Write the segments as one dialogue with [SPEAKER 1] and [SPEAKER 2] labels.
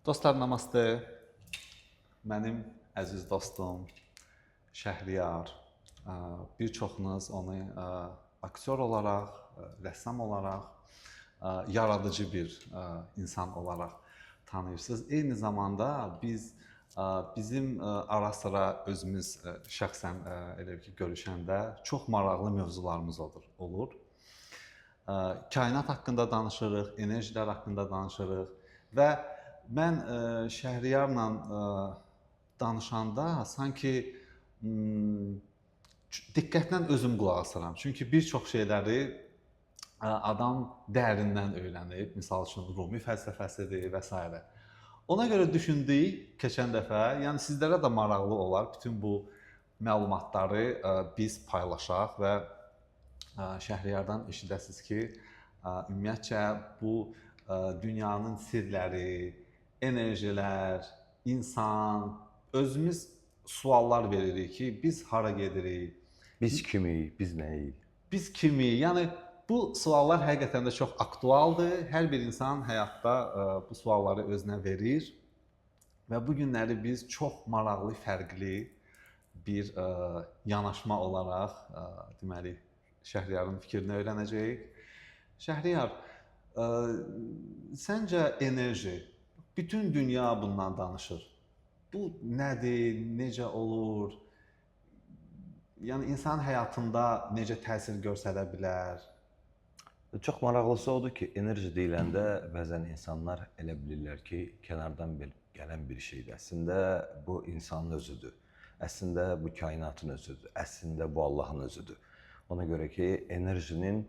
[SPEAKER 1] Dostlar, namaste. Mənim əziz dostum Şəhriyar, bir çoxunuz onu aktyor olaraq, rəssam olaraq, yaradıcı bir insan olaraq tanıyırsınız. Eyni zamanda biz bizim ara-sıra özümüz şəxsən elə ki görüşəndə çox maraqlı mövzularımız olur. Kainat haqqında danışırıq, enerjilər haqqında danışırıq və mən Şəhriyarla danışanda sanki diqqətlə özüm qulaq asıram. Çünki bir çox şeyləri adam dərindən öyrənib, misal üçün Rumi fəlsəfəsidir və s. Ona görə düşündük keçən dəfə, yəni sizlərə də maraqlı olar bütün bu məlumatları biz paylaşaq və Şəhriyardan eşidəsiniz ki, ümumiyyətcə bu dünyanın sirləri, enerjilər, insan, özümüz suallar veririk ki, biz hara gedirik?
[SPEAKER 2] Biz kimik, biz nəyik?
[SPEAKER 1] Biz kimik? Yəni bu suallar həqiqətən də çox aktualdır. Hər bir insan həyatda bu sualları özünə verir və bu günləri biz çox maraqlı, fərqli bir yanaşma olaraq deməli Şəhriyarın fikrini öyrənəcəyik. Şəhriyar, səncə enerji, bütün dünya bundan danışır. Bu nədir, necə olur? Yəni insan həyatında necə təsir göstərə bilər?
[SPEAKER 2] Çox maraqlısı odur ki, enerji deyiləndə bəzən insanlar elə bilirlər ki, kənardan gələn bir şeydir. Əslində bu insanın özüdür. Əslində bu kainatın özüdür. Əslində bu Allahın özüdür. Ona görə ki, enerjinin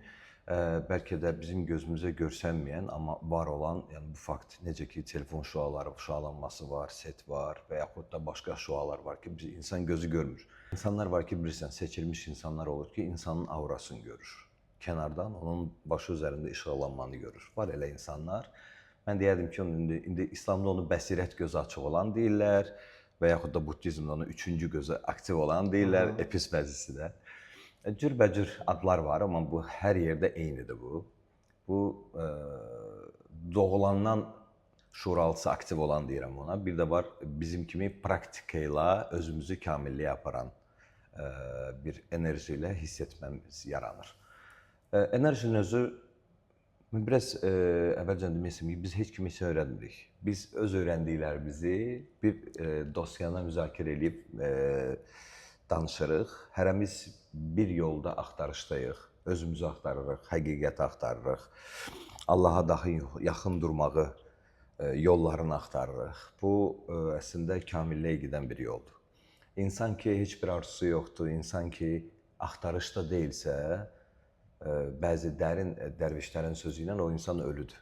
[SPEAKER 2] bəlkə də bizim gözümüzə görsənməyən, amma var olan, yəni bu fakt, necə ki telefon şüaları, şüalanması var, set var və yaxud da başqa şüalar var ki, biz insan gözü görmür. İnsanlar var ki, bilirsən, seçilmiş insanlar olur ki, insanın aurasını görür. Kənardan onun başı üzərində işıqlanmanı görür. Var elə insanlar. Mən deyərdim ki, indi İslamda onu bəsirət gözü açıq olan deyirlər və yaxud da buddizmdə onu üçüncü gözü aktiv olan deyirlər, epis bəzisi də. Cürbəcür adlar var, amma bu hər yerdə eynidir bu. Bu doğulandan şuuraltısı aktiv olan deyirəm ona. Bir də var bizim kimi praktika ilə özümüzü kamilliyə aparan bir enerji ilə hiss etməmiz yaranır. Enerjinin özü, mən biraz əvvəlcən demək istəyirəm ki, biz heç kimi heç öyrənmirik. Biz öz öyrəndiklərimizi bir dosyana müzakirə eləyib danışırıq. Hərəmiz bir yolda axtarışdayıq, özümüzü axtarırıq, həqiqəti axtarırıq, Allaha daha yaxın durmağı yollarını axtarırıq. Bu əslində kamilliyə gedən bir yoldur. İnsan ki, heç bir arzusu yoxdur, insan ki, axtarışda deyilsə, bəzi dərin dərvişlərin sözü ilə o insan ölüdür.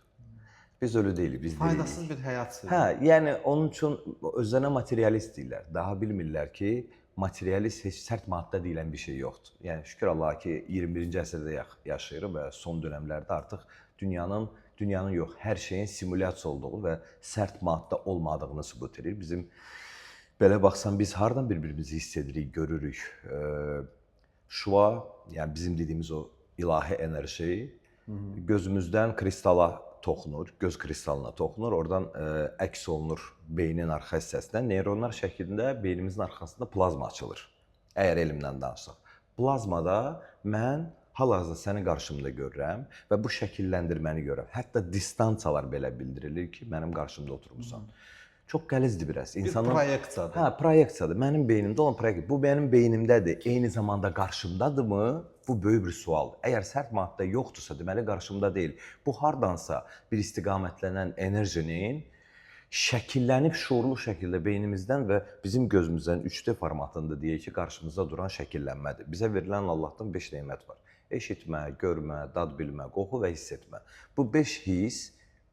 [SPEAKER 2] Biz ölü deyilik, biz dirilik.
[SPEAKER 1] Faydasız bir həyat sürür.
[SPEAKER 2] Hə, yəni onun üçün özlərinə materialist deyirlər. Daha bilmirlər ki, materialist heç sərt maddə deyilən bir şey yoxdur. Yəni şükür Allaha ki, 21-ci əsrdə yaşayırıq və son dönəmlərdə artıq dünyanın yox, hər şeyin simulyasiya olduğu və sərt maddə olmadığını sübut edir. Bizim belə baxsan biz hardan bir-birimizi hiss edirik, görürük. Şua, yəni bizim dediyimiz o ilahi enerji gözümüzdən kristala toxunur, göz kristalına toxunur, oradan əks olunur beynin arxa hissəsindən. Neyronlar şəklində beynimizin arxasında plazma açılır. Əgər elmdən danışsaq. Plazmada mən hal-hazırda səni qarşımda görürəm və bu şəkilləndirməni görürəm. Hətta distansiyalar belə bildirilir ki, mənim qarşımda oturmusan. Çox qəlizdir biraz.
[SPEAKER 1] İnsanın... Bir proyeksiyadır.
[SPEAKER 2] Hə, proyeksiyadır. Mənim beynimdə olan proyeksiya. Bu mənim beynimdədir. Eyni zamanda qarşımdadırmı? Bu böyük bir sualdır. Əgər sərt maddə yoxdursa, deməli qarşımda deyil. Bu hardansa bir istiqamətlənən enerjinin şəkillənib şuurlu şəkildə beynimizdən və bizim gözümüzdən 3D formatında deyək ki, qarşımızda duran şəkillənmədir. Bizə verilən Allahdan 5 nemət var. Eşitmə, görmə, dad bilmə, qoxu və hiss etmə. Bu 5 his,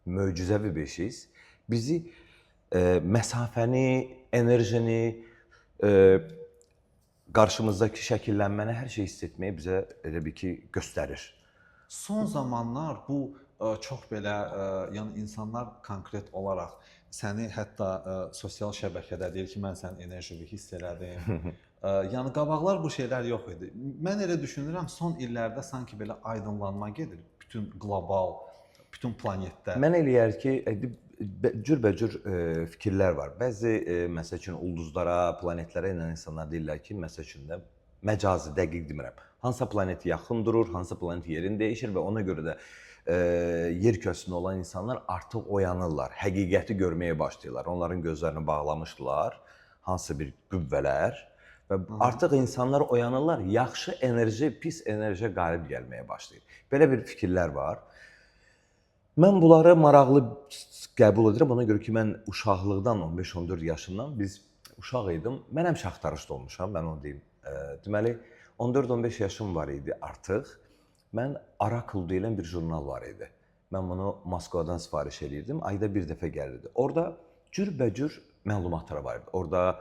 [SPEAKER 2] möcüzəvi 5 his bizi məsafəni, enerjini, qarşımızdakı şəkillənməni, hər şeyi hiss etməyi bizə elə bir ki, göstərir.
[SPEAKER 1] Son zamanlar bu çox belə, yəni insanlar konkret olaraq səni hətta sosial şəbəkədə deyir ki, mən sənin enerjini hiss elədim. Yəni qabaqlar bu şeylər yox idi. Mən elə düşünürəm, son illərdə sanki belə aydınlanma gedir bütün qlobal, bütün planetdə.
[SPEAKER 2] Mən eləyər ki, Cürbəcür fikirlər var. Bəzi məsəl üçün ulduzlara, planetlərə inanan insanlar deyirlər ki, məsəl üçün də məcazi, dəqiq demirəm. Hansısa planet yaxın durur, hansısa planet yerini dəyişir və ona görə də yer kürəsində olan insanlar artıq oyanırlar, həqiqəti görməyə başlayırlar. Onların gözlərini bağlamışdılar hansısa bir qüvvələr və artıq insanlar oyanırlar, yaxşı enerji pis enerjiyə qalib gəlməyə başlayır. Belə bir fikirlər var. Mən bunları maraqlı qəbul edirəm. Ona görə ki, mən uşaqlıqdan 15-14 yaşından biz uşaq idim. Mən həmişə axtarışda olmuşam, mən onu deyim. Deməli 14-15 yaşım var idi artıq. Mən Oracle deyilən bir jurnal var idi. Mən bunu Moskvadan sifariş eləyirdim. Ayda bir dəfə gəlirdi. Orada cürbəcür məlumatlar var idi. Orada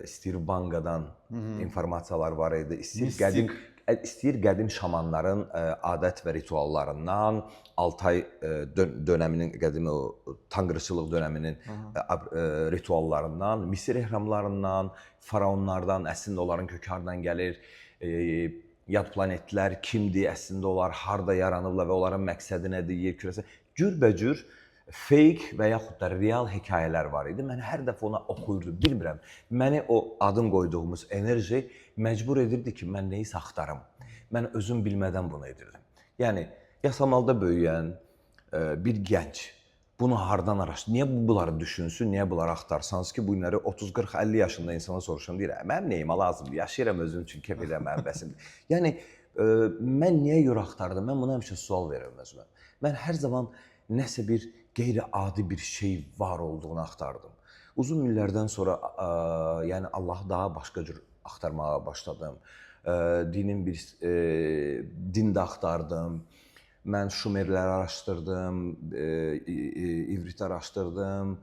[SPEAKER 2] istəyir Vanqadan informasiyalar var idi, istəyir qədim istəyir qədim şamanların adət və rituallarından, Altay dönəminin qədim o tanrıçılıq dönəminin rituallarından, Misir ehramlarından, faraonlardan, əslində onların kökü hardan gəlir, yad planetlər kimdir, əslində onlar harda yaranıblar və onların məqsədi nədir, yer kürəsi, cürbəcür fake və yaxud da real hekayələr var idi. Mən hər dəfə ona oxuyurdum. Bilmirəm, məni o adın qoyduğumuz enerji məcbur edirdi ki, mən nəyisə axtarım. Mən özüm bilmədən bunu edirdim. Yəni Yasamalda böyüyən bir gənc bunu hardan araşdır? Niyə bunları düşünsün, niyə bunları axtarsanız ki, bu günləri 30, 40, 50 yaşında insana soruşan deyir, mənim neyimə lazımdır, yaşayıram özüm üçün, kef edirəm, mənim bəsimdir. Yəni mən niyə görə axtardım? Mən buna həmişə sual verirəm özümə. Mən hər zaman nəsə bir qeyri-adi bir şey var olduğunu axtardım. Uzun illərdən sonra yəni Allahı daha başqa cür axtarmağa başladım. Dinin bir din də axtardım. Mən Şumerləri araşdırdım, İvrit araşdırdım,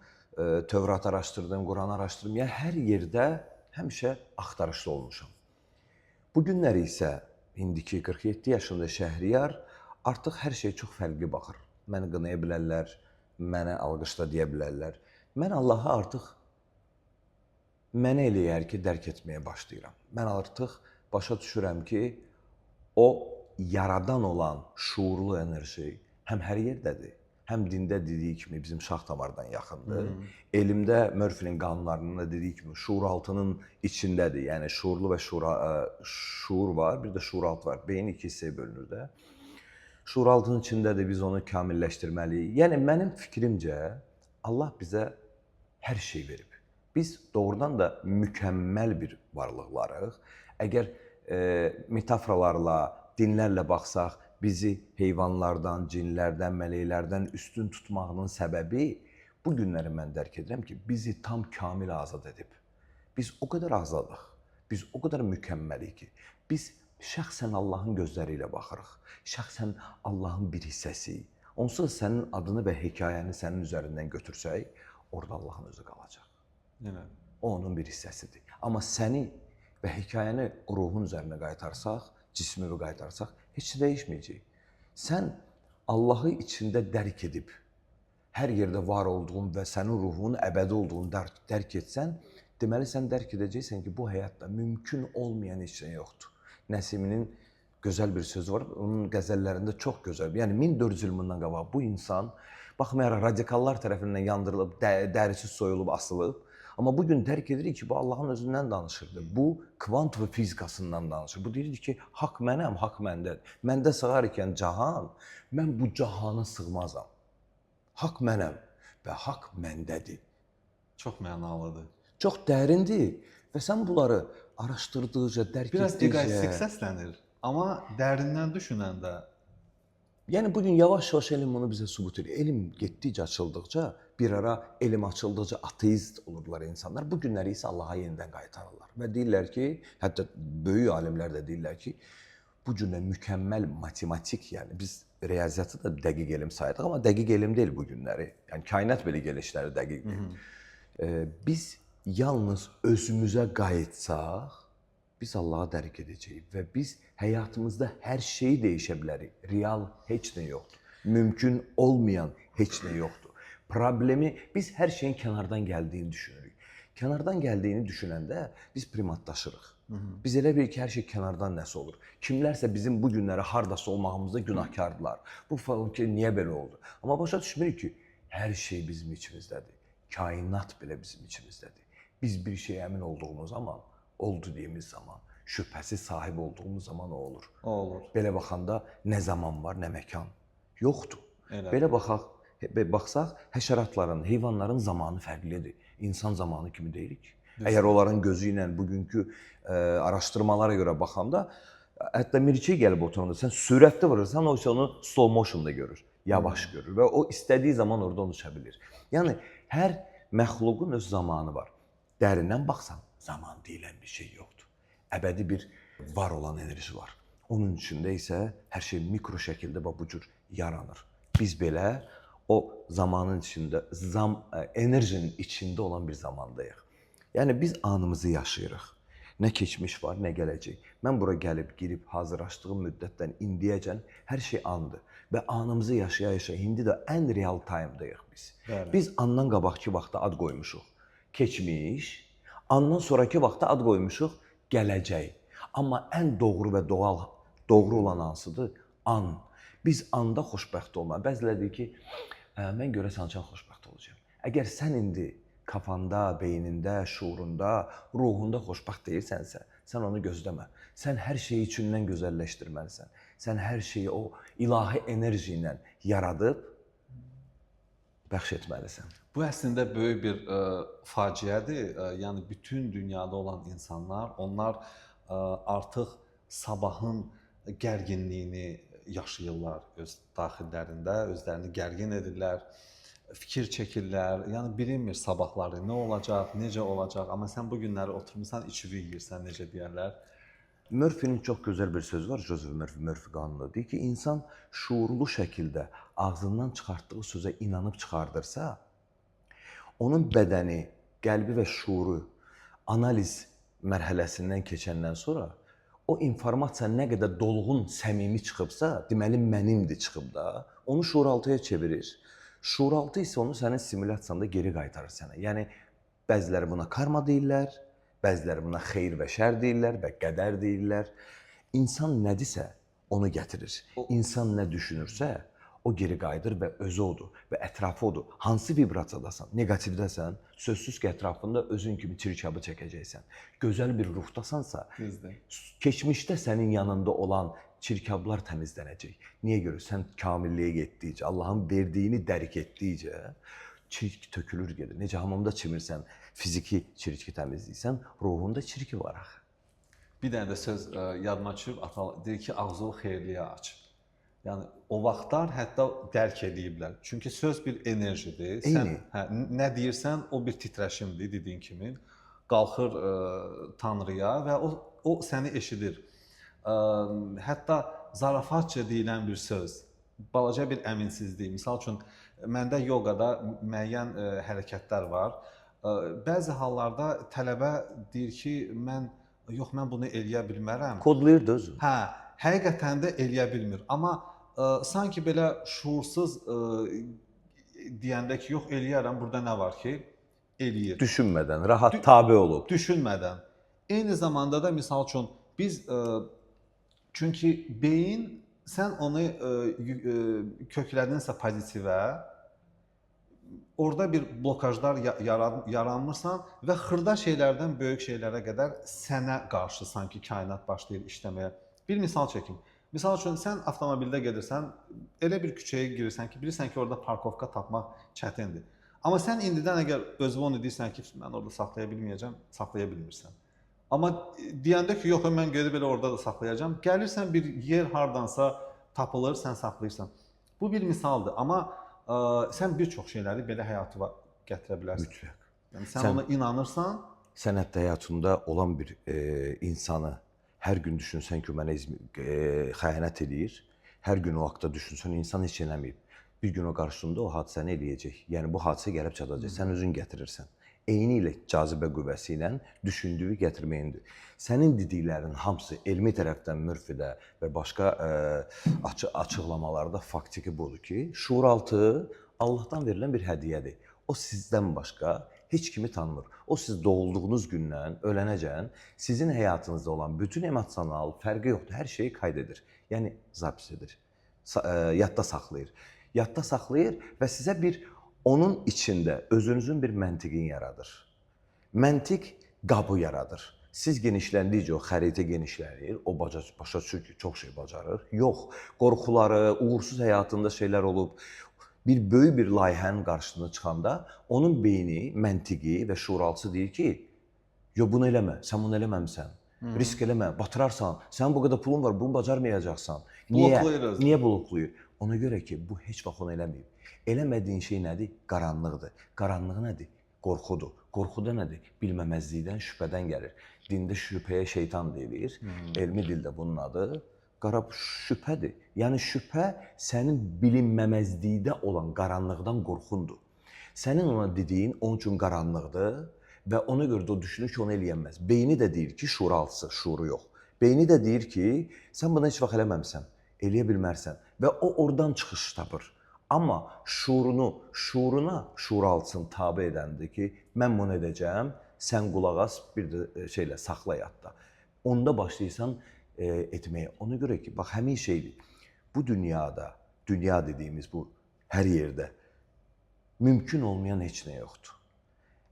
[SPEAKER 2] Tövrat araşdırdım, Quran araşdırdım. Yəni hər yerdə həmişə axtarışda olmuşam. Bu günləri isə indiki 47 yaşında Şəhriyar artıq hər şeyə çox fərqli baxır. Məni qınaya bilərlər, mənə alqışla deyə bilərlər. Mən Allahı artıq mənə eləyər ki, dərk etməyə başlayıram. Mən artıq başa düşürəm ki, o yaradan olan şuurlu enerji həm hər yerdədir, həm dində dediyi kimi bizim şah damardan yaxındır. Elmdə Murphy-nin qanunlarında dediyi kimi şuuraltının içindədir. Yəni şuurlu və şuur var, bir də şuuraltı var. Beyin iki hissəyə bölünür də. Şuuraltının içindədir, biz onu kamilləşdirməliyik. Yəni mənim fikrimcə Allah bizə hər şey verib. Biz doğrudan da mükəmməl bir varlıqlarıq. Əgər metaforalarla, dinlərlə baxsaq, bizi heyvanlardan, cinlərdən, mələklərdən üstün tutmağının səbəbi bu günləri mən dərk edirəm ki, bizi tam kamil azad edib. Biz o qədər azadıq, biz o qədər mükəmməlik ki, biz şəxsən Allahın gözləri ilə baxırıq. Şəxsən Allahın bir hissəsiyik. Onsuz da sənin adını və hekayəni sənin üzərindən götürsək, orada Allahın özü qalacaq.
[SPEAKER 1] Evet.
[SPEAKER 2] O onun bir hissəsidir. Amma səni və hekayəni ruhun üzərinə qaytarsaq, cismi və qaytarsaq, heç nə dəyişməyəcək. Sən Allahı içində dərk edib, hər yerdə var olduğun və sənin ruhunun əbədi olduğunu dərk etsən, deməli sən dərk edəcəksən ki, bu həyatda mümkün olmayan heç nə yoxdur. Nəsiminin gözəl bir sözü var. Onun qəzəllərində çox gözəl. Yəni 1400 il bundan qabaq bu insan baxmayaraq radikallar tərəfindən yandırılıb, dərisi soyulub, asılıb. Amma bu gün dərk edirik ki, bu Allahın özündən danışırdı. Bu kvant və fizikasından danışır. Bu deyirdi ki, haqq mənəm, haqq məndədir. Məndə sığar ikən cahan, mən bu cahanı sığmazam. Haqq mənəm və haqq məndədir.
[SPEAKER 1] Çox mənalıdır.
[SPEAKER 2] Çox dərindir və sən bunları araşdırdıqca, dərk
[SPEAKER 1] Biraz
[SPEAKER 2] etdikcə...
[SPEAKER 1] egoistik səslənir, amma dərindən düşünəndə...
[SPEAKER 2] Yəni bu gün yavaş-yavaş elm bunu bizə sübut edir. Elm getdikcə açıldıqca, bir ara elm açıldıqca ateist olurdular insanlar. Bu günləri isə Allaha yenidən qaytarırlar. Və deyirlər ki, hətta böyük alimlər də deyirlər ki, bu cürlə mükəmməl matematik, yəni biz riyaziyyatı da dəqiq elm sayırdıq, amma dəqiq elm deyil bu günləri. Yəni kainat belə gəlişləri dəqiq deyil. Biz yalnız özümüzə qayıtsaq, biz Allahı dərk edəcəyik və biz həyatımızda hər şeyi dəyişə bilərik. Real heç nə yoxdur. Mümkün olmayan heç nə yoxdur. Problemi biz hər şeyin kənardan gəldiyini düşünürük. Kənardan gəldiyini düşünəndə biz primatlaşırıq. Biz elə bilirik ki, hər şey kənardan nəsə olur. Kimlərsə bizim bu günləri hardasa olmağımızda günahkardılar. Bu falan ki, niyə belə oldu? Amma başa düşmürük ki, Hər şey bizim içimizdədir. Kainat belə bizim içimizdədir. Biz bir şeyə əmin olduğumuz zaman, oldu dediyimiz zaman, şübhəsiz sahib olduğumuz zaman o olur.
[SPEAKER 1] O olur.
[SPEAKER 2] Belə baxanda nə zaman var, nə məkan yoxdur.
[SPEAKER 1] Elə.
[SPEAKER 2] Belə baxaq, baxsaq, həşəratların, heyvanların zamanı fərqlidir. İnsan zamanı kimi deyilik. Əgər onların gözü ilə bugünkü araşdırmalara görə baxanda, hətta mirçi gəlib oturanda sən sürətli vurursan, o isə onu slow motionda görür, yavaş görür və o istədiyi zaman orada onu uça bilir. Yəni hər məxluqun öz zamanı var. Dərindən baxsan, zaman deyilən bir şey yoxdur. Əbədi bir var olan enerji var. Onun içində isə hər şey mikro şəkildə bax bu cür yaranır. Biz belə o zamanın içində, enerjinin içində olan bir zamandayıq. Yəni biz anımızı yaşayırıq. Nə keçmiş var, nə gələcək. Mən bura gəlib, girib, hazırlaşdığım müddətdən indiyəcən hər şey andır. Və anımızı yaşaya-yaşaya indi də ən real time-dayıq biz.
[SPEAKER 1] Bəli.
[SPEAKER 2] Biz andan qabaqki vaxta ad qoymuşuq. Keçmiş, andan sonrakı vaxta ad qoymuşuq gələcək. Amma ən doğru və doğal, doğru olan hansıdır? An. Biz anda xoşbəxt olmaq. Bəziləri deyir ki, mən görəsən haçan xoşbəxt olacağam. Əgər sən indi kafanda, beynində, şuurunda, ruhunda xoşbəxt deyilsənsə, sən onu gözləmə. Sən hər şeyi içindən gözəlləşdirməlisən. Sən hər şeyi o ilahi enerji ilə yaradıb bəxş etməlisən.
[SPEAKER 1] Bu əslində böyük bir faciədir. Yəni bütün dünyada olan insanlar, onlar artıq sabahın gərginliyini yaşayırlar öz daxillərində, özlərini gərgin edirlər, fikir çəkirlər. Yəni bilinmir sabahları nə olacaq, necə olacaq, amma sən bu günləri oturmusan, içivi yeyirsən, necə deyərlər.
[SPEAKER 2] Murphy'nin çox gözəl bir sözü var, Joseph Murphy, Murphy qanunu. Deyir ki, insan şuurlu şəkildə ağzından çıxartdığı sözə inanıb çıxardırsa, onun bədəni, qəlbi və şuuru analiz mərhələsindən keçəndən sonra o informasiya nə qədər dolğun, səmimi çıxıbsa, deməli mənimdir çıxıb da, onu şuuraltıya çevirir. Şuuraltı isə onu sənin simulyasiyanda geri qaytarır sənə. Yəni bəziləri buna karma deyirlər, bəziləri buna xeyir və şər deyirlər və qədər deyirlər. İnsan nədirsə onu gətirir. İnsan nə düşünürsə o geri qayıdır və özü odur və ətrafı odur. Hansı vibrasiyadasan, neqativdəsən, sözsüz ki, ətrafında özün kimi çirkabı çəkəcəksən. Gözəl bir ruhdasansa,
[SPEAKER 1] Düzdür.
[SPEAKER 2] keçmişdə sənin yanında olan çirkablar təmizlənəcək. Niyə görə? Sən kamilliyə getdikcə, Allahın verdiyini dərk etdikcə çirk tökülür gedir. Necə hamamda çimirsən, fiziki çirki təmizləyirsən, ruhunda çirki var axı.
[SPEAKER 1] Bir dənə də söz yadıma düşüb, ata deyir ki, ağzını xeyirliyə aç. Yəni o vaxtlar hətta dərk eləyiblər. Çünki söz bir enerjidir. Sən hə, nə deyirsən, o bir titrəşimdir dediyin kimi. Qalxır Tanrıya və o səni eşidir. Hətta zarafatca deyilən bir söz, balaca bir əminsizlik. Misal üçün məndə yoqada müəyyən hərəkətlər var. Bəzi hallarda tələbə deyir ki, mən bunu eləyə bilmərəm.
[SPEAKER 2] Kodlayır da özünü.
[SPEAKER 1] Hə, həqiqətən də eləyə bilmir. Amma sanki belə şuursuz deyəndə ki, yox eləyərəm, burada nə var ki, eləyir.
[SPEAKER 2] Düşünmədən, rahat tabe olub.
[SPEAKER 1] Düşünmədən. Eyni zamanda da misal üçün biz çünki beyin sən onu köklədinsə pozitivə, orada bir blokajlar yaranmırsan və xırda şeylərdən böyük şeylərə qədər sənə qarşı sanki kainat başlayır işləməyə. Bir misal çəkim. Misal üçün sən avtomobildə gedirsən, elə bir küçəyə girirsən ki, bilirsən ki, orada parkovka tapmaq çətindir. Amma sən indidən əgər özünə onu deyirsən ki, mən orada saxlaya bilməyəcəm, saxlaya bilmirsən. Amma deyəndə ki, yox, mən gedib elə orada da saxlayacağam, gəlirsən bir yer hardansa tapılır, sən saxlayırsan. Bu bir misaldır, amma sən bir çox şeyləri belə həyatıma gətirə bilərsən.
[SPEAKER 2] Mütləq.
[SPEAKER 1] Yəni sən ona inanırsan.
[SPEAKER 2] Sən hətta həyatında olan bir insanı hər gün düşünsən ki, mənə xəyanət eləyir, hər gün o haqda düşünsən, insan heç eləməyib. Bir gün o qarşısında o hadisəni eləyəcək. Yəni bu hadisə gəlib çatacaq. Sən özün gətirirsən. Eyni ilə cazibə qüvvəsi ilə düşündüyü gətirməyindir. Sənin dediklərinin hamısı elmi tərəfdən Murphy'də və başqa açıqlamalarda faktiki budur ki, şuuraltı Allahdan verilən bir hədiyyədir. O sizdən başqa heç kimi tanımır. O siz doğulduğunuz gündən ölənəcən sizin həyatınızda olan bütün emosional fərqi yoxdur. Hər şeyi qayd edir. Yəni zapis edir. Yadda saxlayır. Yadda saxlayır və sizə bir Onun içində özünüzün bir məntiqini yaradır. Məntiq qabı yaradır. Siz genişləndikcə o xəritə genişlənir, o başa düşür ki, çox şey bacarır. Yox, qorxuları, uğursuz həyatında şeylər olub, bir böyük bir layihənin qarşısına çıxanda onun beyni, məntiqi və şuuraltısı deyir ki, yo bunu eləmə, sən bunu eləməmisən. Risk eləmə, batırarsan. Sənin bu qədər pulun var, bunu bacarmayacaqsan. Niyə? Niyə bloklayır? Ona görə ki, bu heç vaxt onu eləməyib. Eləmədiyin şey nədir? Qaranlıqdır. Qaranlıq nədir? Qorxudur. Qorxu da nədir? Bilməməzlikdən, şübhədən gəlir. Dində şübhəyə şeytan deyilir. Elmi dildə bunun adı qara şübhədir. Yəni şübhə sənin bilinməməzlikdə olan qaranlıqdan qorxundur. Sənin ona dediyin onun üçün qaranlıqdır və ona görə də o düşünür ki, onu eləyənməz. Beyni də deyir ki, şuuraltısı, şuuru yox. Beyni də deyir ki, sən bunu heç vaxt eləməmisən, eləyə bilmərsən və o oradan çıxış tapır. Amma şuuruna şuuraltısını tabe edəndir ki, mən bunu edəcəm, sən qulaq as, bir də şeylə saxla yadda. Onda başlayırsan etməyə. Ona görə ki, bax həmin şeydir. Bu dünyada, dünya dediyimiz bu hər yerdə mümkün olmayan heç nə yoxdur.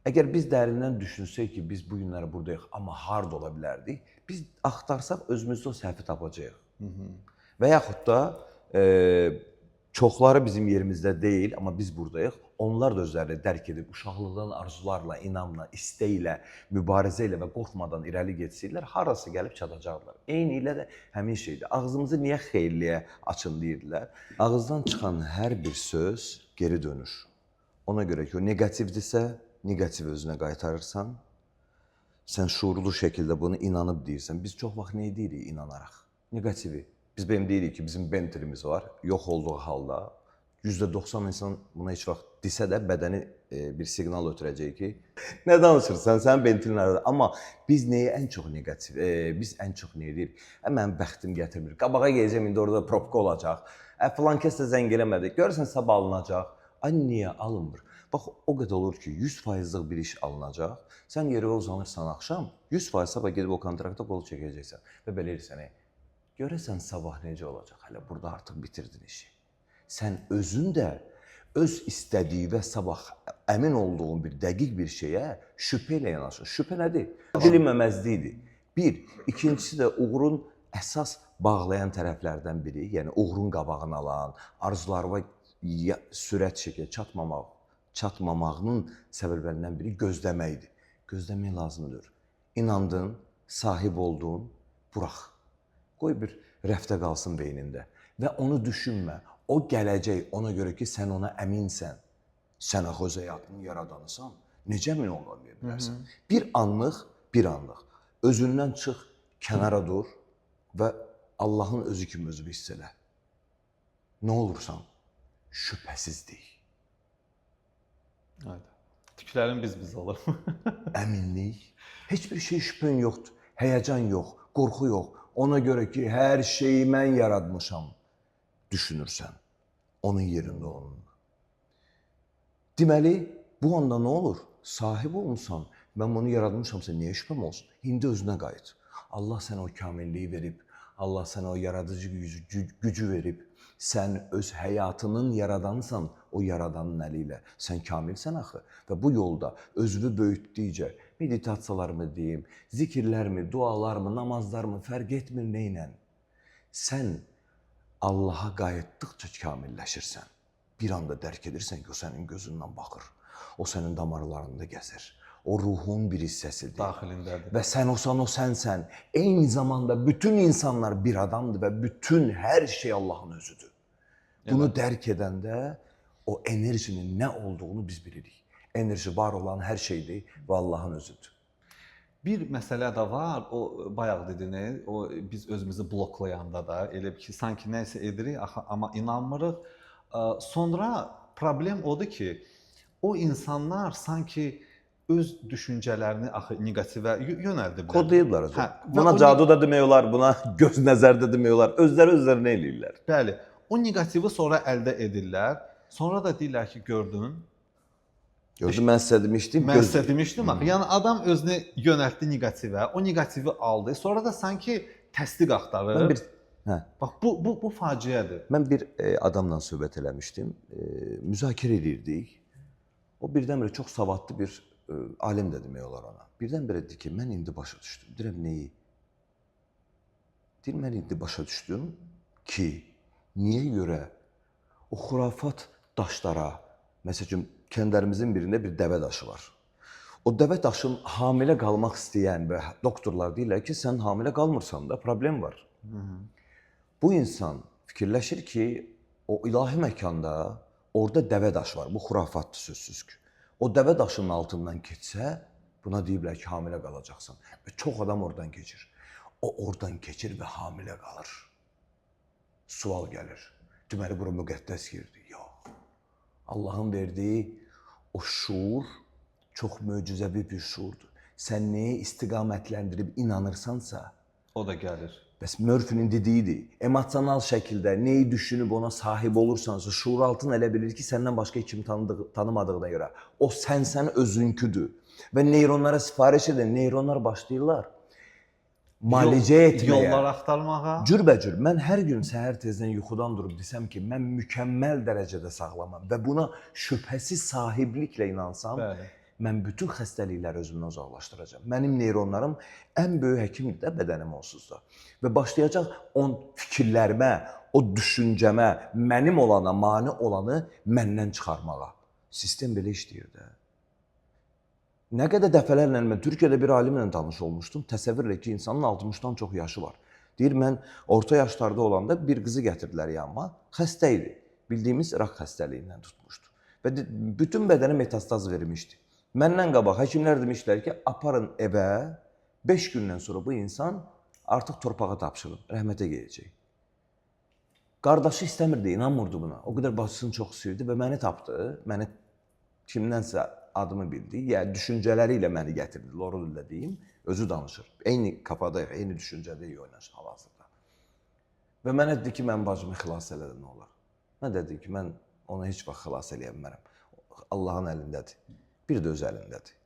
[SPEAKER 2] Əgər biz dərindən düşünsək ki, biz bu günləri buradayıq, amma harda ola bilərdik, biz axtarsaq özümüzdə o səhvi tapacağıq. Və yaxud da çoxları bizim yerimizdə deyil, amma biz buradayıq. Onlar da özlərini dərk edib uşaqlıqdan arzularla, inamla, istəklə, mübarizə ilə və qorxmadan irəli getsəklər, harasa gəlib çatacaqlar. Eynilə də həmin şeydir. Ağzımızı niyə xeyirliyə açın deyirdilər? Ağızdan çıxan hər bir söz geri dönür. Ona görə ki, o neqativdirsə, neqativ özünə qaytarırsan. Sən şuurlu şəkildə bunu inanıb deyirsən. Biz çox vaxt nə deyirik inanaraq? Neqativi. Biz benim deyirik ki, bizim Bentley'miz var. Yox olduğu halda %90 insan buna heç vaxt desə də bədəni bir siqnal ötürəcək ki, nə danışırsan, sənin Bentley harada? Amma biz nəyi ən çox neqativ, biz ən çox nə edirik? Mənim bəxtim gətirmir. Qabağa gedəcəm, indi orada probka olacaq. Filan kəs də zəng eləmədi. Görürsən sabah alınacaq. Ay niyə alınmır? Bax o qədər olur ki, 100%lıq bir iş alınacaq. Sən yerə uzanırsan axşam, 100% sabah gedib o kontrakta qol çəkəcəksən və belə edirsən. Görəsən sabah necə olacaq? Hələ burada artıq bitirdin işi. Sən özün də öz istədiyi və sabah əmin olduğun bir dəqiq bir şeyə şübhə ilə yanaşır. Şübhə nədir? Bilinməməzlikdir. Bir, ikincisi də uğurun əsas bağlayan tərəflərdən biri, yəni uğurun qabağını alan, arzularına sürət şəkildə çatmamağının səbəblərindən biri gözləməkdir. Gözləmək lazımdır. İnandın, sahib oldun, burax. Qoy bir rəfdə qalsın beynində və onu düşünmə. O gələcək ona görə ki, sən ona əminsən. Sən axı öz həyatının yaradanısan. Necə əmin ola bilərsən? Bir anlıq, bir anlıq. Özündən çıx, kənara dur və Allahın özü kimi özünü hiss elə. Nə olursan, şübhəsizlik.
[SPEAKER 1] Evet. Tüklərin biz-biz olur.
[SPEAKER 2] Əminlik. Heç bir şey şübhən yoxdur. Həyəcan yox, qorxu yox. Ona görə ki, hər şeyi mən yaratmışam düşünürsən. Onun yerində olunur. Deməli, bu anda nə olur? Sahib olmusan, mən bunu yaratmışamsa niyə şübhəm olsun? İndi özünə qayıt. Allah sənə o kamilliyi verib, Allah sənə o yaradıcı gücü verib. Sən öz həyatının yaradanısan o yaradanın əli ilə. Sən kamilsən axı və bu yolda özünü böyütdükcə meditasiyalarımı deyim, zikirlərmi, dualarmı, namazlarmı fərq etmir nə ilə. Sən Allaha qayıtdıqca kamilləşirsən. Bir anda dərk edirsən ki, o sənin gözündən baxır. O sənin damarlarında gəzir. O ruhun bir hissəsidir.
[SPEAKER 1] Daxilindədir.
[SPEAKER 2] Və sən olsan o sənsən. Eyni zamanda bütün insanlar bir adamdır və bütün hər şey Allahın özüdür. Bunu dərk edəndə o enerjinin nə olduğunu biz bilirik. Enerji var olan hər şeydir və Allahın özüdür.
[SPEAKER 1] Bir məsələ də var, o bayaq dediniz, o biz özümüzü bloklayanda da elə ki, sanki nəsə edirik, axı, amma inanmırıq. Sonra problem odur ki, o insanlar sanki öz düşüncələrini axı neqativə yönəldiblər.
[SPEAKER 2] Kodlayıblar özü. Hə, buna cadu da demək olar, buna göz nəzər də demək olar. Özləri özlərinə eləyirlər.
[SPEAKER 1] Bəli. O neqativi sonra əldə edirlər. Sonra da deyirlər ki, gördün.
[SPEAKER 2] Gördün, mən sizə demişdim.
[SPEAKER 1] Mən sizə demişdim axı. Yəni adam özünü yönəltdi neqativə, o neqativi aldı. Sonra da sanki təsdiq axtarır.
[SPEAKER 2] Mən bir
[SPEAKER 1] Bax bu faciədir.
[SPEAKER 2] Mən bir adamla söhbət eləmişdim. Müzakirə edirdik. O birdən-birə çox savadlı bir alim də demək olar ona. Birdən-birə dedi ki, mən indi başa düşdüm. Deyirəm, neyi? Deyir, mən indi başa düşdüm ki, niyə görə o xurafat daşlara, məsəl üçün, kəndlərimizin birində bir dəvə daşı var. O dəvə daşın hamilə qalmaq istəyən və doktorlar deyirlər ki, sən hamilə qalmırsan da problem var. Hı -hı. Bu insan fikirləşir ki, o ilahi məkanda orada dəvə daşı var. Bu xurafatdır sözsüz ki. O dəvə daşının altından keçsə, buna deyiblər ki, hamilə qalacaqsan. Və çox adam oradan keçir. O oradan keçir və hamilə qalır. Sual gəlir. Deməli, bura müqəddəs yerdir. Yox. Allahın verdiyi o şuur çox möcüzəvi bir şuurdur. Sən nəyə istiqamətləndirib inanırsansa,
[SPEAKER 1] o da gəlir.
[SPEAKER 2] Bəs Murphy'nin dediyidir. Emosional şəkildə neyi düşünüb ona sahib olursansa, şuuraltın elə bilir ki, səndən başqa heç kim tanımadığına görə. O sənsən özünküdür. Və neyronlara sifariş edən neyronlar başlayırlar müalicə etməyə.
[SPEAKER 1] Yollar axtarmağa.
[SPEAKER 2] Cürbəcür. Mən hər gün səhər tezdən yuxudan durub desəm ki, mən mükəmməl dərəcədə sağlamam və buna şübhəsiz sahibliklə inansam, bəli, mən bütün xəstəlikləri özümdən uzaqlaşdıracağam. Mənim neyronlarım ən böyük həkimdir də bədənim onsuz da. Və başlayacaq on fikirlərimə, o düşüncəmə, mənim olana mane olanı məndən çıxarmağa. Sistem belə işləyir də. Nə qədər dəfələrlə mən Türkiyədə bir alimlə tanış olmuşdum. Təsəvvür elə ki, insanın 60-dan çox yaşı var. Deyir, mən orta yaşlarda olanda bir qızı gətirdilər yanıma. Xəstə idi. Bildiyimiz rak xəstəliyindən tutmuşdu. Və bütün bədənə metastaz vermişdi. Məndən qabaq həkimlər demişdilər ki, aparın evə, 5 gündən sonra bu insan artıq torpağa tapşırın, rəhmətə gedəcək. Qardaşı istəmirdi, inanmırdı buna. O qədər bacısını çox istəyirdi və məni tapdı. Məni kimdənsə adımı bildi. Yəni düşüncələri ilə məni gətirdi. Loru dillə deyim, özü danışır. Eyni kafadayıq, eyni düşüncədəyik oynaşın hal-hazırda. Və mənə dedi ki, mən bacımı xilas elədim, nə olar? Mən dedim ki, mən onu heç vaxt xilas eləyə bilmərəm. Allahın əlindədir. Bir də öz əlindədir.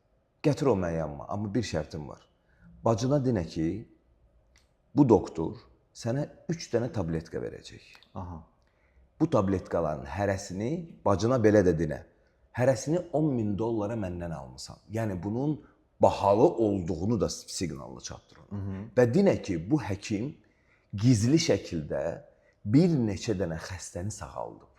[SPEAKER 2] Gətir o mən yanıma, amma bir şərtim var. Bacına dinə ki, bu doktor sənə 3 dənə tabletka verəcək. Aha. Bu tabletkaların hərəsini bacına belə də dinə. Hərəsini $10.000 məndən almısan. Yəni bunun bahalı olduğunu da siqnallı çatdır ona. Hı -hı. Və dinə ki, bu həkim gizli şəkildə bir neçə dənə xəstəni sağaldıb.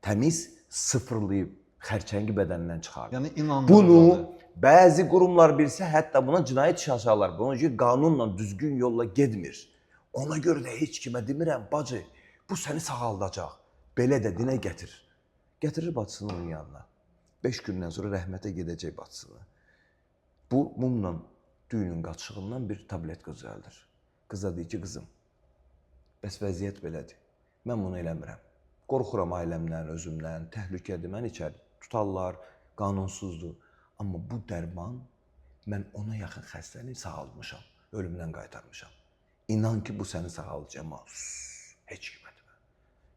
[SPEAKER 2] Təmiz sıfırlayıb xərçəngi bədənindən çıxardı.
[SPEAKER 1] Yəni inandırıcı.
[SPEAKER 2] Bunu bəzi qurumlar bilsə, hətta buna cinayət işi açarlar. Buna ki, qanunla düzgün yolla getmir. Ona görə də heç kimə demirəm, bacı, bu səni sağaldacaq. Belə də dinə gətir. Gətirir bacısını onun yanına. 5 gündən sonra rəhmətə gedəcək bacısını. Bu mumla düyünün qaçığından bir tabletka düzəldir. Qıza deyir ki, qızım, bəs vəziyyət belədir. Mən bunu eləmirəm. Qorxuram ailəmdən, özümdən, təhlükədir, məni içəri tutarlar, qanunsuzdur. Amma bu dərman, mən ona yaxın xəstəni sağaltmışam, ölümdən qaytarmışam. İnan ki, bu səni sağaldacaq, amma heç kimə demə.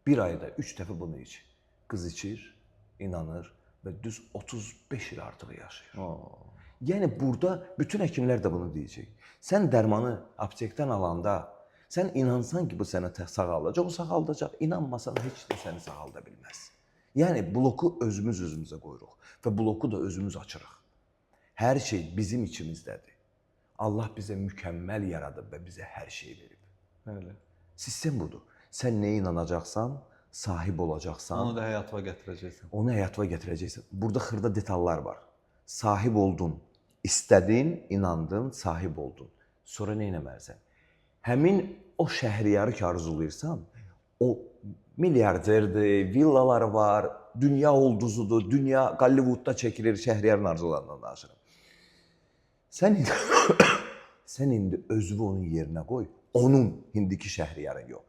[SPEAKER 2] Bir ayda 3 dəfə bunu iç. Qız içir, inanır və düz 35 il artıq yaşayır. Oo. Yəni burada bütün həkimlər də bunu deyəcək. Sən dərmanı aptekdən alanda, sən inansan ki, bu sənə sağaldacaq, o sağaldacaq. İnanmasan heç də səni sağalda bilməz. Yəni bloku özümüz özümüzə qoyuruq və bloku da özümüz açırıq. Hər şey bizim içimizdədir. Allah bizə mükəmməl yaradıb və bizə hər şey verib.
[SPEAKER 1] Bəli.
[SPEAKER 2] Sistem budur. Sən nəyə inanacaqsan, sahib olacaqsan.
[SPEAKER 1] Onu da həyatıma gətirəcəksən.
[SPEAKER 2] Onu həyatıma gətirəcəksən. Burada xırda detallar var. Sahib oldun, istədin, inandın, sahib oldun. Sonra nə etməlisən? Həmin o şəhriyarı ki arzulayırsan, o milyarderdir, villaları var, dünya ulduzudur, dünya Hollywoodda çəkilir, şəhriyarın arzularından danışıram. Sən indi özünü onun yerinə qoy, onun indiki şəhriyarın yox.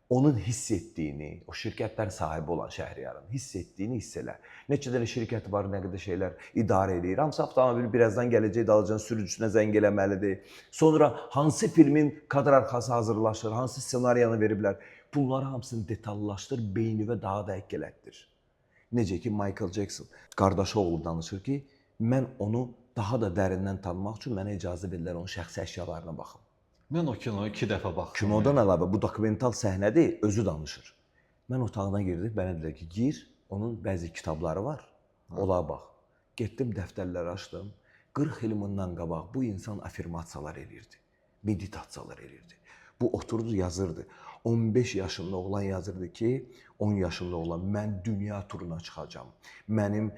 [SPEAKER 2] Onun hiss etdiyini, o şirkətlər sahibi olan şəhriyarın hiss etdiyini hiss elə. Neçə dənə şirkət var, nə qədər şeylər idarə eləyir. Hansı avtomobil birazdan gələcək, dalacağın sürücüsünə zəng eləməlidir. Sonra hansı filmin kadr arxası hazırlaşır, hansı ssenariyanı veriblər. Bunları hamısını detallaşdır, beynivə daha da elətdir. Necə ki Michael Jackson qardaşı oğlu danışır ki, mən onu daha da dərindən tanımaq üçün mənə icazə verdilər onun şəxsi əşyalarına baxım.
[SPEAKER 1] Mən o kinoya 2 dəfə baxdım.
[SPEAKER 2] Kinodan əlavə bu dokumental səhnədir, özü danışır. Mən otağına girdim, mənə dedilər ki, gir, onun bəzi kitabları var, onlara bax. Getdim dəftərləri açdım. 40 il bundan qabaq bu insan afirmasiyalar eləyirdi. Meditasiyalar eləyirdi. Bu oturdu yazırdı. 15 yaşında oğlan yazırdı ki, 10 yaşında oğlan mən dünya turuna çıxacağam. Mənim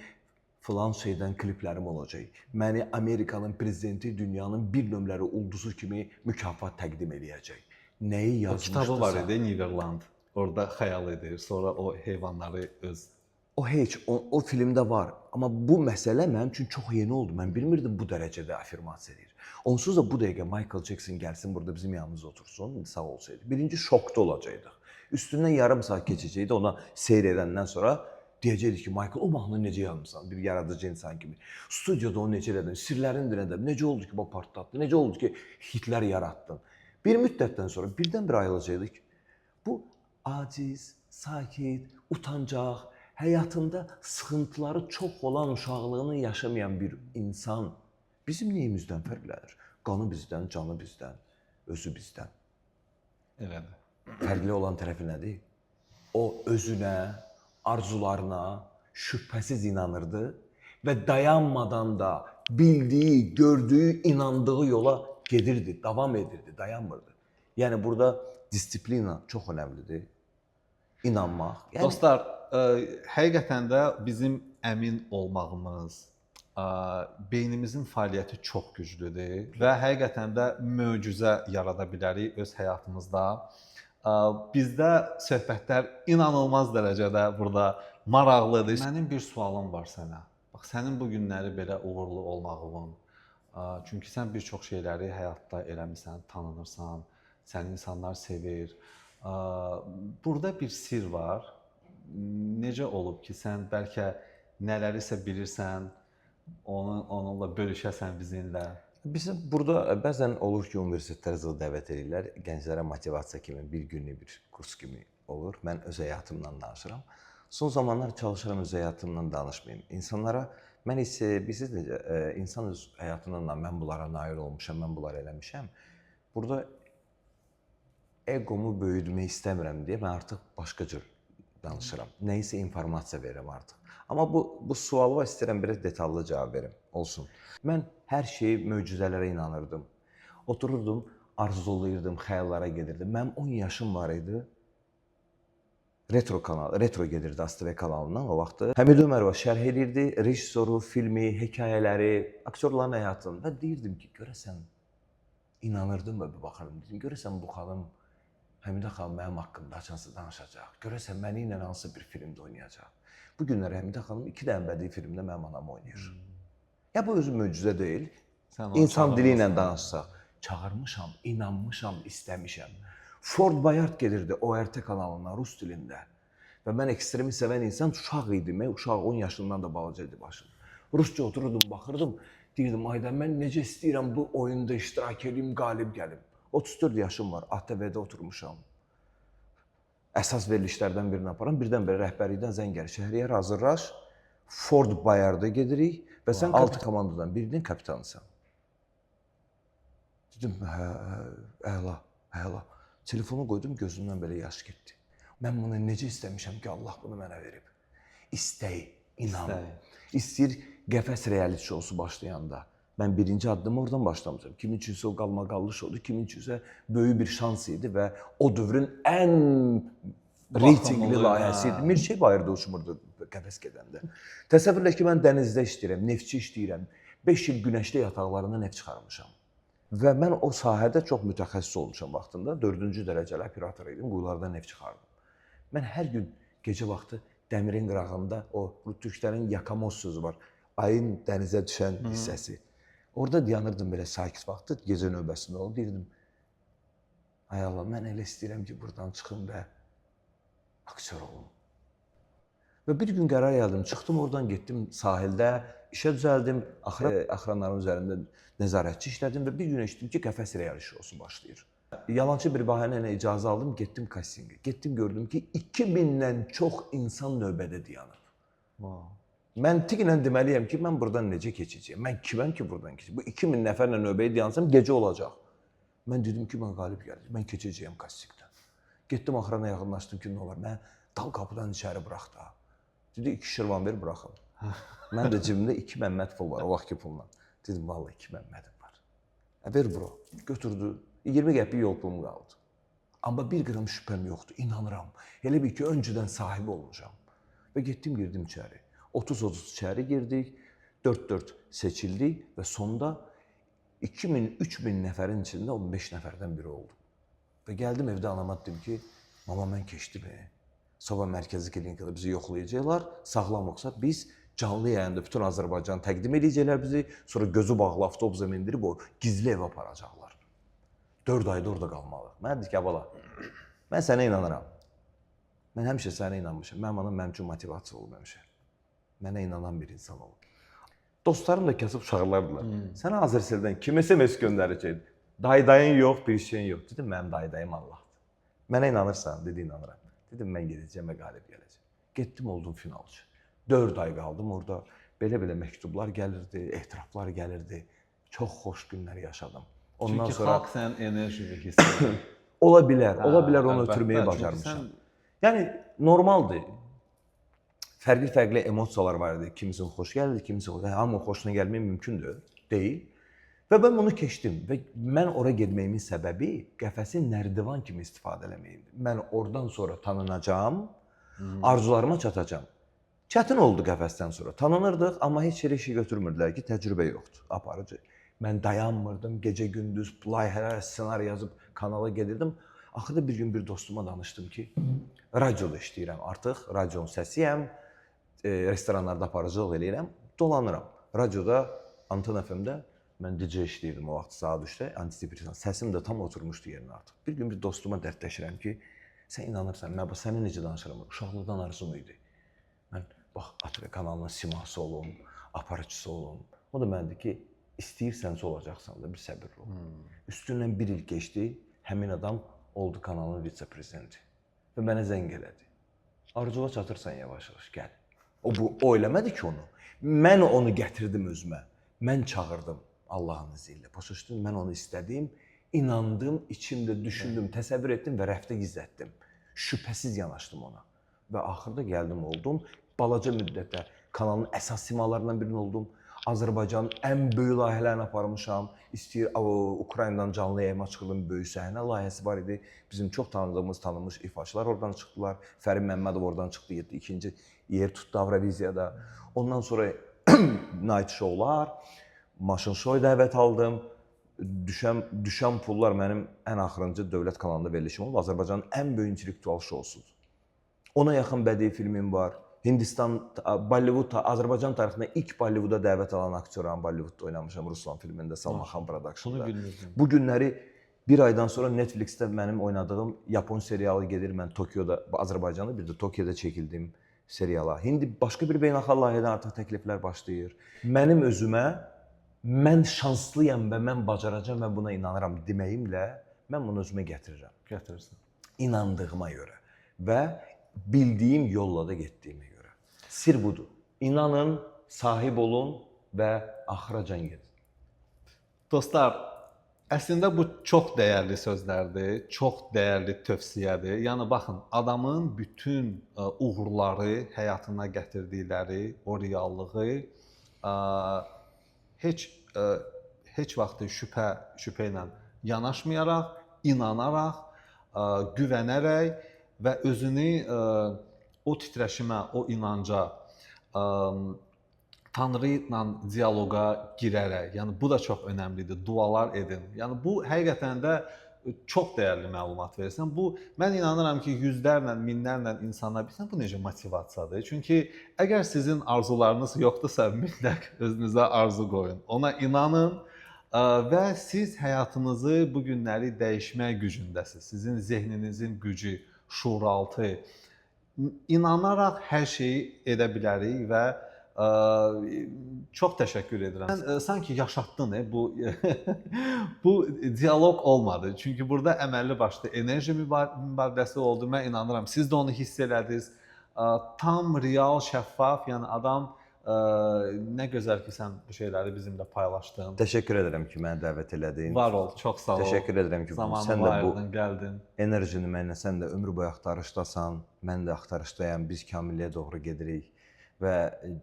[SPEAKER 2] filan şeydən kliplərim olacaq. Məni Amerikanın prezidenti dünyanın bir nömrəli ulduzu kimi mükafat təqdim eləyəcək. Nəyi
[SPEAKER 1] O
[SPEAKER 2] yazmışdısa.
[SPEAKER 1] kitabı var idi, Neverland. Orada xəyal edir. Sonra o heyvanları öz
[SPEAKER 2] O heç o filmdə var. Amma bu məsələ mənim üçün çox yeni oldu. Mən bilmirdim bu dərəcədə afirmasiya edir. Onsuz da bu dəqiqə Michael Jackson gəlsin burada bizim yanımızda otursun, sağ olsaydı. Birinci şokda olacaqdıq. Üstündən yarım saat keçəcəkdi ona seyr edəndən sonra deyəcəkdik ki, Michael o mahnını necə yazmısan bir yaradıcı insan kimi. Studiyada onu necə elədin? Sirlərin nədir? Necə oldu ki, bu partlatdı? Necə oldu ki, hitlər yaratdın? Bir müddətdən sonra birdən-birə ayılacaqdıq. Bu aciz, sakit, utancaq, həyatında sıxıntıları çox olan uşaqlığını yaşamayan bir insan bizim neyimizdən fərqlənir? Qanı bizdən, canı bizdən, özü bizdən.
[SPEAKER 1] Elədir.
[SPEAKER 2] Fərqli olan tərəfi nədir? O özünə, arzularına şübhəsiz inanırdı və dayanmadan da bildiyi, gördüyü, inandığı yola gedirdi, davam edirdi, dayanmırdı. Yəni burada disiplina çox önəmlidir. İnanmaq. Yəni
[SPEAKER 1] Dostlar, həqiqətən də bizim əmin olmağımız, beynimizin fəaliyyəti çox güclüdür və həqiqətən də möcüzə yarada bilərik öz həyatımızda. Bizdə söhbətlər inanılmaz dərəcədə burada maraqlıdır. Mənim bir sualım var sənə. Bax, sənin bu günləri belə uğurlu olmağın, çünki sən bir çox şeyləri həyatda eləmisən, tanınırsan, səni insanlar sevir. Burada bir sirr var. Necə olub ki, sən bəlkə nələrisə bilirsən, onunla bölüşəsən bizimlə.
[SPEAKER 2] Bizim burada bəzən olur ki, universitetlərə zad dəvət edirlər. Gənclərə motivasiya kimi bir günlük bir kurs kimi olur. Mən öz həyatımdan danışıram. Son zamanlar çalışıram öz həyatımdan danışmayım. İnsanlara mən isə bilirsiniz necə, insan öz həyatından da mən bunlara nail olmuşam, mən bunları eləmişəm. Burada egomu böyütmək istəmirəm deyə mən artıq başqa cür danışıram. Nəyisə informasiya verirəm artıq. Amma bu suala istəyirəm biraz detallı cavab verim. Olsun. Mən hər şeyi möcüzələrə inanırdım. Otururdum, arzulayırdım, xəyallara gedirdim. Mənim 10 yaşım var idi. Retro kanal, retro gedirdi ASTV kanalından o vaxtı. Həmid Ömərova şərh edirdi, rejissoru, filmi, hekayələri, aktyorların həyatını və deyirdim ki, görəsən inanırdım və bir baxırdım. Dedim, görəsən bu xanım Həmidə xanım mənim haqqımda haçansa danışacaq. Görəsən məni ilə hansı bir filmdə oynayacaq. Bu günlər Həmidə xanım 2 dənə bədii filmdə mənim anam oynayır. Ya bu özü möcüzə deyil.
[SPEAKER 1] Sən
[SPEAKER 2] İnsan dili ilə danışsaq, çağırmışam, inanmışam, istəmişəm. Ford Boyard gedirdi ORT kanalından rus dilində. Və mən ekstremi sevən insan uşaq idim. Uşaq 10 yaşından da balaca idi başım. Rusca otururdum, baxırdım. Deyirdim, ayda mən necə istəyirəm bu oyunda iştirak edeyim, qalib gəlim. 34 yaşım var, ATV-də oturmuşam. Əsas verilişlərdən birini aparam. Birdən-birə rəhbərlikdən zəng gəlir. Şəhriyar hazırlaş, Ford Boyarda gedirik və sən 6 komandadan birinin kapitanısan. Dedim, hə, əla, əla. Telefonu qoydum, gözümdən belə yaş getdi. Mən bunu necə istəmişəm ki, Allah bunu mənə verib. İstək, inan.
[SPEAKER 1] İstək.
[SPEAKER 2] İstəyir qəfəs reality şousu başlayanda. Mən birinci addımı oradan başlamışam. Kimin üçünsə o qalmaqallı şoudur, kimin üçünsə böyük bir şans idi və o dövrün ən reytinqli layihəsi idi. Mirçey bayırda uçmurdu qəfəs gedəndə. Təsəvvür elə ki, mən dənizdə işləyirəm, neftçi işləyirəm. 5 il günəşli yataqlarında neft çıxarmışam. Və mən o sahədə çox mütəxəssis olmuşam vaxtında. 4-cü dərəcəli operator idim, quyulardan neft çıxardım. Mən hər gün gecə vaxtı dəmirin qırağında o türklərin yakamoz sözü var. Ayın dənizə düşən hissəsi. Orada dayanırdım belə sakit vaxtı, gecə növbəsində olub deyirdim. Ay Allah, mən elə istəyirəm ki, buradan çıxım və aktyor olum. Və bir gün qərar gəldim, çıxdım oradan, getdim sahildə, işə düzəldim, axranların üzərində nəzarətçi işlədim və bir gün eşitdim ki, qəfəs reality şousu başlayır. Yalançı bir bəhanə ilə icazə aldım, getdim kastinqə. Getdim, gördüm ki, 2000-dən çox insan növbədə dayanıb.
[SPEAKER 1] Wow.
[SPEAKER 2] Məntiqlə deməliyəm ki, mən buradan necə keçəcəyəm? Mən kiməm ki, buradan keçəcəyəm? Bu 2000 nəfərlə növbəyə dayansam gecə olacaq. Mən dedim ki, mən qalib gələcəm. Mən keçəcəyəm kastinqdən. Getdim axrana yaxınlaşdım ki, nə olar? Mən dal qapıdan içəri burax da. Dedi, 2 şirvan ver, buraxım. Mən də cibimdə 2 Məmməd pul var, o vaxtki pulla. Dedim, vallahi 2 Məmmədim var. Ver bro. Götürdü. 20 qəpik yol pulum qaldı. Amma bir qram şübhəm yoxdur, inanıram. Elə bil ki, öncədən sahibi olmuşam. Və getdim, girdim içəri. 30-30 içəri girdik, 4-4 seçildik və sonda 2000, 3000 nəfərin içində 15 nəfərdən biri oldum. Və gəldim evdə anama dedim ki, mama mən keçdim. Sabah mərkəzi klinikada bizi yoxlayacaqlar, sağlamıqsa biz canlı yayında bütün Azərbaycanı təqdim edəcəklər bizi, sonra gözü bağlı avtobusa mindirib o gizli evə aparacaqlar. 4 ayda orada qalmalıyıq. Mən dedim ki, bala, mən sənə inanıram. Mən həmişə sənə inanmışam. Mənim anam mənim üçün motivasiya olub həmişə. Mənə inanan bir insan olub. Dostlarım da kasıb uşaqlardılar. Sənə Azərseldən kim SMS göndərəcək? Dayı-dayın yox, bir şeyin yox. Dedim, mənim dayı-dayım Allahdır. Mənə inanırsan? Dedi, inanıram. Dedim, mən gedəcəm və qalib gələcəm. Getdim, oldum finalçı. 4 ay qaldım orada. Belə-belə məktublar gəlirdi, etiraflar gəlirdi. Çox xoş günlər yaşadım.
[SPEAKER 1] Ondan çünki sonra xalq sənin enerjini hiss edir.
[SPEAKER 2] Ola bilər, ola bilər onu ötürməyi bacarmışam. Sən... Yəni normaldır. Fərqli-fərqli emosiyalar var idi. Kimisinin xoş gəlirdi, kimisinin xoş. Hamının xoşuna gəlmək mümkündür, deyil. Və mən bunu keçdim və mən ora getməyimin səbəbi qəfəsi nərdivan kimi istifadə eləməyimdir. Mən oradan sonra tanınacağam, arzularıma çatacağam. Çətin oldu qəfəsdən sonra. Tanınırdıq, amma heç yerə işi götürmürdülər ki, təcrübə yoxdur, aparıcı. Mən dayanmırdım, gecə-gündüz layihələr, ssenari yazıb kanala gedirdim. Axırda bir gün bir dostuma danışdım ki, radioda işləyirəm artıq, radionun səsiyəm, restoranlarda aparıcılıq eləyirəm, dolanıram. Radioda, Anton FM-də mən DJ işləyirdim o vaxt saat 3-də, antidepresan. Səsim də tam oturmuşdu yerinə artıq. Bir gün bir dostuma dərdləşirəm ki, sən inanırsan, mən sənə necə danışıram, uşaqlıqdan arzum idi. Mən bax, ATV kanalının siması olum, aparıcısı olum. O da mənə dedi ki, istəyirsənsə olacaqsan da, bir səbirli ol. Üstündən bir il keçdi, həmin adam oldu kanalın vitse-prezidenti və mənə zəng elədi. Arzuva çatırsan yavaş-yavaş, gəl. O eləmədi ki onu. Mən onu gətirdim özümə. Mən çağırdım Allahın izni ilə. Başa düşdün? Mən onu istədim, inandım, içimdə düşündüm, təsəvvür etdim və rəfdə gizlətdim. Şübhəsiz yanaşdım ona. Və axırda gəldim, oldum. Balaca müddətdə kanalın əsas simalarından birini oldum. Azərbaycanın ən böyük layihələrini aparmışam. İstəyir Ukraynadan canlı yayıma çıxırdım, böyük səhnə layihəsi var idi. Bizim çox tanıdığımız, tanınmış ifaçılar oradan çıxdılar. Fərid Məmmədov oradan çıxdı, getdi, ikinci yer tutdu Avroviziyada. Ondan sonra night showlar, maşın show dəvət aldım. Düşən pullar mənim ən axırıncı dövlət kanalında verilişim oldu. Azərbaycanın ən böyük intellektual şousudur. Ona yaxın bədii filmim var. Hindistan, Bollywood, Azərbaycan tarixində ilk Bollywooda dəvət alan aktyoram, Bollywoodda oynamışam Ruslan filmində, Salman Xan productionda.
[SPEAKER 1] Bunu bilmirdim.
[SPEAKER 2] Bu günləri bir aydan sonra Netflixdə mənim oynadığım Yapon serialı gedir. Mən Tokioda, Azərbaycanda bir də Tokioda çəkildim seriala. İndi başqa bir beynəlxalq layihədən artıq təkliflər başlayır. Mənim özümə mən şanslıyam və mən bacaracağam və buna inanıram deməyimlə mən bunu özümə gətirirəm.
[SPEAKER 1] Gətirirsən.
[SPEAKER 2] İnandığıma görə və bildiyim yolla da getdiyimə görə. Sir budur. İnanın, sahib olun və axıracan gedin.
[SPEAKER 1] Dostlar, əslində bu çox dəyərli sözlərdir, çox dəyərli tövsiyədir. Yəni baxın, adamın bütün uğurları, həyatına gətirdikləri o reallığı heç vaxt şübhə ilə yanaşmayaraq, inanaraq, güvənərək və özünü o titrəşimə, o inanca, Tanrı ilə dialoqa girərək, yəni bu da çox önəmlidir. Dualar edin. Yəni bu həqiqətən də çox dəyərli məlumat verirsən. Bu mən inanıram ki, yüzlərlə, minlərlə insana bilsən bu necə motivasiyadır. Çünki əgər sizin arzularınız yoxdursa, mütləq özünüzə arzu qoyun. Ona inanın və siz həyatınızı bu günləri dəyişmək gücündəsiniz. Sizin zehninizin gücü, şuuraltı inanaraq hər şeyi edə bilərik və çox təşəkkür edirəm. Sən sanki yaşatdın bu bu dialoq olmadı. Çünki burada əməlli başlı enerji mübadiləsi oldu. Mən inanıram siz də onu hiss elədiniz. Tam real, şəffaf, yəni adam nə gözəl ki sən bu şeyləri bizimlə paylaşdın.
[SPEAKER 2] Təşəkkür edirəm ki, məni dəvət elədin.
[SPEAKER 1] Var ol, çox sağ ol.
[SPEAKER 2] Təşəkkür edirəm ki,
[SPEAKER 1] zamanını
[SPEAKER 2] sən də bu
[SPEAKER 1] gəldin.
[SPEAKER 2] Enerjini mənlə sən də ömür boyu axtarışdasan, mən də axtarışdayam. Biz kamilliyə doğru gedirik və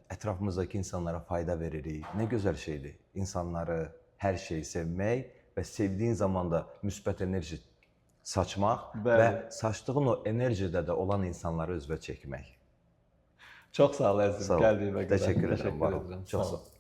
[SPEAKER 2] ətrafımızdakı insanlara fayda veririk. Nə gözəl şeydir. İnsanları, hər şeyi sevmək və sevdiyin zaman da müsbət enerji saçmaq və saçdığın o enerjidə də olan insanları özünə çəkmək.
[SPEAKER 1] Çox sağ ol əzizim,
[SPEAKER 2] Sağ ol.
[SPEAKER 1] gəldiyinə görə.
[SPEAKER 2] Təşəkkür edirəm, var ol.
[SPEAKER 1] Edirəm.
[SPEAKER 2] Çox
[SPEAKER 1] Sağ ol.
[SPEAKER 2] sağ ol.